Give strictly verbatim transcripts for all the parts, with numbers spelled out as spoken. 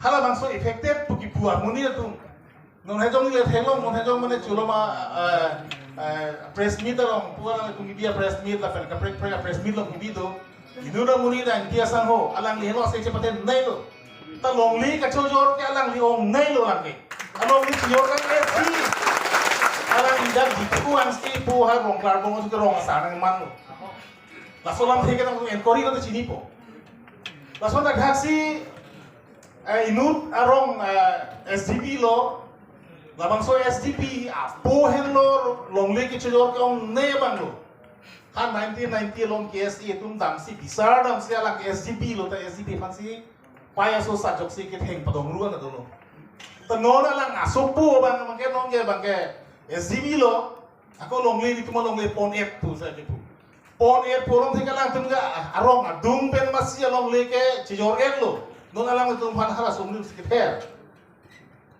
Halabangso affected pu kipu amonit atum. Non hejong le thelong, non hejong mane chuloma, eh, eh, press meet along, pu alanglitum kebi a-press meet lapen kaprek prek a-press meet along kebi do. Inut amonit Dangti asangho, alangli helo ase chepatenei lo. Ta longle kachojor ke alangli ongnei lo lang ke. Alongle chojor kan eh si. Alangli dak dipu angsi pu ha rong klar bong ke rong asar nangman lo. Laso alamthe ke nang enquiry lo te chinipo. Laso dak haksi, eh, inut arong, eh, S D P lo. Labangso S D P apo henlo longle kachojor ke ongnei abang lo. Ha nineteen ninety along K S A atum damsi bisar damsi alang S D P lo ta S D P aphansi pai aso sajoksi ketheng padong ruan dolo. Ta non alang asopo abang abang ke nonke abang ke S D P lo. Ako longle nelitum alongle pon-et pu sa kepu. Pon-et pu along thik alangtum ke arong adung pen masi alongle kachojor-et lo. Non alangtum aphan hala sumlim si kether.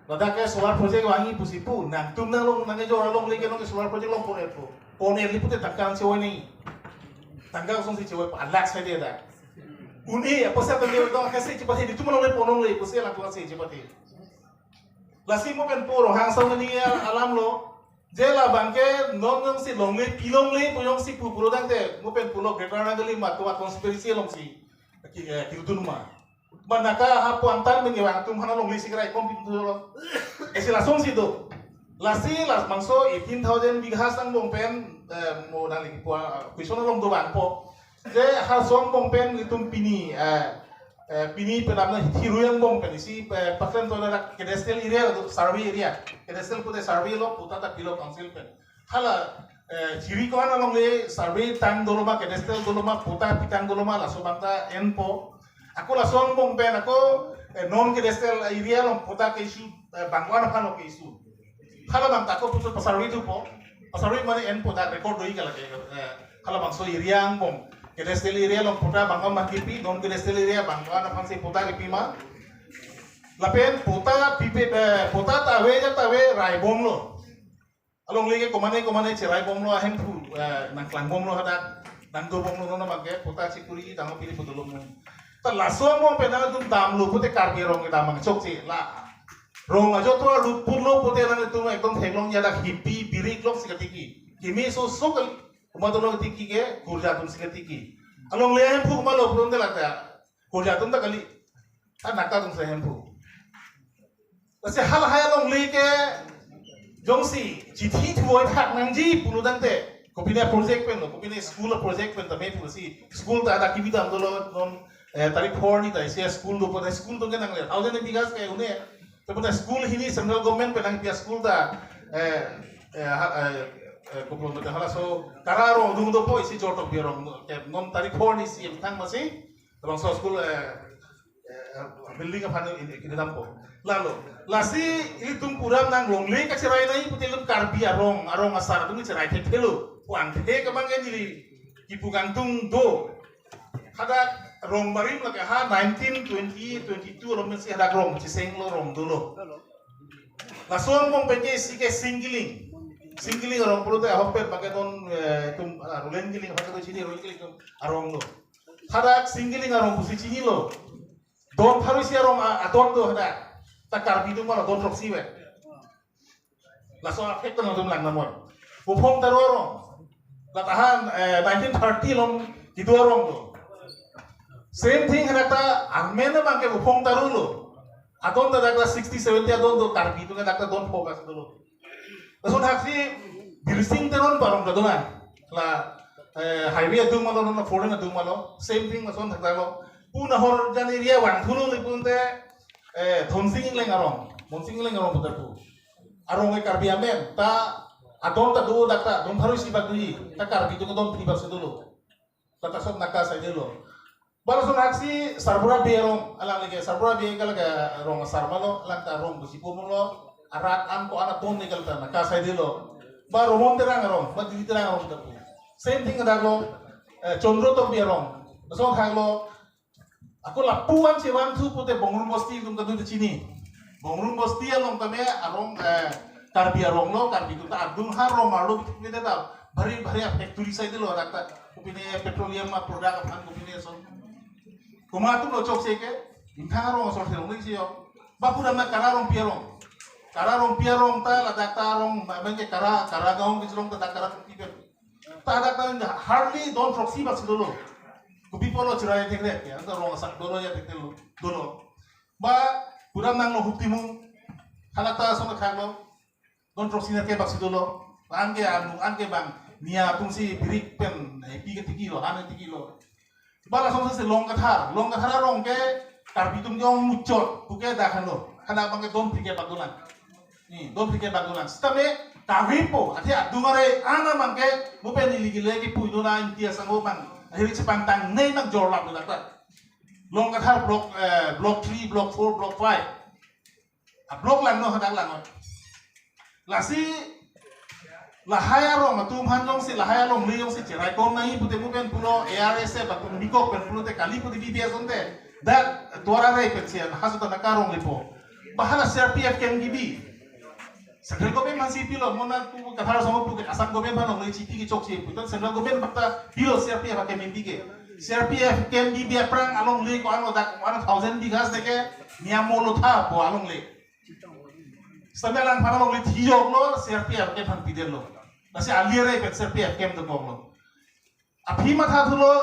Ladak ke solar project vangji pusi pu, nangtum nanglong nangkejor alongle ke nonke solar project along pon-et pu. Pon-et li pute tangka si oi ni. Tangka kosonsi choi pa alak sai de dak. Un-e, apa sa tangka dong kasi chepate nelitum alongle pon longle pusi alangtum si chepate. Lasi mo pen pu Ronghang asong ni alam lo. Je labang ke non jongsi longle pi longle pu jongsi pu pulo tangte mo pen pulo Greater Nagalim atum a-conspiracy alongsi. Ki, eh, kirutun ma. Manaka ha puang tan menge bang atum hana longle si kerai kom pintu lo. Esi lasongsi do. Lasi labangso eighteen thousand bighas angbong pen, eh, mo nangli pua, question along do bang po. Je ha aso angbong pen itum pini, eh, eh, pini penam na Hirui angbong pen isi, eh, paklem to na cadastral area do, survey area. Cadastral pute survey lo, patta ta pilo council pen. Hala, eh, Hirui ko-an alongle survey tang dolo ma, cadastral dolo ma, patta pitang dolo ma, laso abang ta enpo. Ako laso angbong pen ako, eh, non cadastral area along patta ke-issue, eh, bang ko-an aphan lo ke-issue. Halabang ta ako puthot pa-survey thupo. Pa-survey mane enpo ta record do-ik lake, eh, halabangso area angbong cadastral area along patta bang ko-an ma kipi, non cadastral area bang ko-an aphansi patta kipi ma. Lapen patta pipe, eh, patta ta ave ja ta ave raibom lo. Alongle ke komane komane cheraibom lo ahemphu, eh, nangklangbom lo hadak, nangdobom lo non abang ke, patta chikuri tanglo pili putulom lo. Ta laso angbong pen nangtum damlo pute Karbi arong kedam abang chokche la. Rong ajo tua lut putlo pute nangtum ekdom theklong ya dak hipi birik lok si katiki. Kimi so so kali, komat lo katiki ke, kurja atum si katiki. Alongle ahemphu komat lo pulote lata kurja atum ta kali. Anakta atum si ahemphu. Lasi halahai alongle ke jongsi chithi thuoi thak nangji pulo tangte, kopine project pen lo, kopine school project pen tame pusi school ta ada kibi dam dolo non, eh, tarik four ni ta isi school do pute school do ke nangle thousand bighas ke une. Te pute school hini central government pen nangpi a-school ta, eh, eh, ha, eh, eh, koplo mate halaso Kara arong dung dopo isi Jortok Bi arong ke non tarik four ni isi thang masi. Labangso school, eh, eh, building aphan in, in, in dampo. Lalo, lasi ilitum puram nang longle kacherai nai pute ilitum Karbi arong, arong asar atum cherai thekthelo. Puang the kemang ke neli kipu kangtung do. Hadak rong barim lake ha nineteen twenty twenty-two along si hadak rong chiseng lo rong dolo. Laso angbong pen ke isi ke Singkiling. Singkiling arong pulote ahok pen bang ke non, eh, itum, ah, Roland Killing, bang ke to chini Roland Killing atum arong lo. Hadak Singkiling arong pusi chinilo. Don pharo isi arong a-, adon do hadak. Ta Karbi atum arong don throksi ave. Laso a-fact nangtum lang namor. Buphong Taro arong. Latahan, eh, nineteen thirty along kedo arong do. Same thing hadak ta amen abang ke Buphong Taro lo. Adon ta dak ta sixty seventy adon do, Karbi atum hadak ta don focus dolo. Lason haksi Birsing Teron pu arong ta dolang. La, eh, highway adung malo, na four lane adung malo. Same thing lason thakta lo. Pu Nahorjan area vangthulo le pulote, eh, Dhonsing Engleng arong. Dhonsing Engleng arong putar pu. Arong ke Karbi amen. Ta adon ta do dak ta, don pharo isi bak doji. Ta Karbi atum adon phli bak si dolo. Lata sot naka sai dolo. Balason haksi Sarbura Bey arong, alangli ke Sarbura Bey ke lake rong asar malo, alang ta rong pusi pu mulo, arat an ko-an atum ni kalta naka sai dolo. Ba Romon Terang arong, ba Dili Terang arong ta pu. Same thing hadak lo, eh, Chandra Tokbi arong. Lason thak lo, ako lapu-an chevangthu pute Bongrung Bosti atum kadun chini. Bongrung Bosti along tame arong, eh, Karbi arong lo, Karbi atum ta adung ha rong arlo bitik ni ta bhari bhari a-factory sai dolo hadak ta. Kopine petroleum a-product aphan kopine ason. Komat atum lo chokche ke, ingthang arong asor thelong ni si yo. Ba pudam na Kara Rongpi arong. Kara Rongpi arong ta ladak ta arong, abang ke Kara, Kara Gaon kejilong ta dak Kara Rongpi pen. Ta dak ta hardly don throksi bak si dolo. Kopi pulo chira ya theklek ya, ta rong asak dolo ya theklek lo, dolo. Ba pudam nanglo Huktimung. Halata song khak lo. Don throksi na ke bak si dolo. Anke anu, anke bang nia atum si birik pen, eh, pi ke tiki lo, han tiki lo. Ba lason si Long Kathar, Long Kathar arong ke Karbi atum ke ong muchot, puke dak han lo. Hadak abang ke don phli ke bak dolang. Ni, don phli ke bak dolang. Sitame kavipo, athe adung are ana abang ke, mo pen ili gile ke pui dona inti asang abang. Ahirik sepantang nei abang jorlap lo dak ta. Long Kathar block, eh, block three, block four, block five. A block lang no, hadak lang no. Lasi lahai arong atum aphan jongsi, lahai alongle jongsi cherai kom nangji pute mo pen pulo A R S F atum bikok pen pulote kali pute B P S onte. Dak Tuara Rai pen sian, hasuta na karong lepo. Ba hala C R P F camp kebi. Central government aphan si pilo, mo na tu Kathar asong pu ke Assam government aphan longle chipi kechok si putan central government bak ta pilo C R P F camp kebi ke. C R P F camp kebi aphrang alongle ko-an lo dak one thousand bighas teke niam mo lo tha po alongle. Sitame alangphan alongle thijok lo, C R P F camp aphan pidetlo. Lasi ali are pen C R P F camp dokok lo. Aphi matha thulo,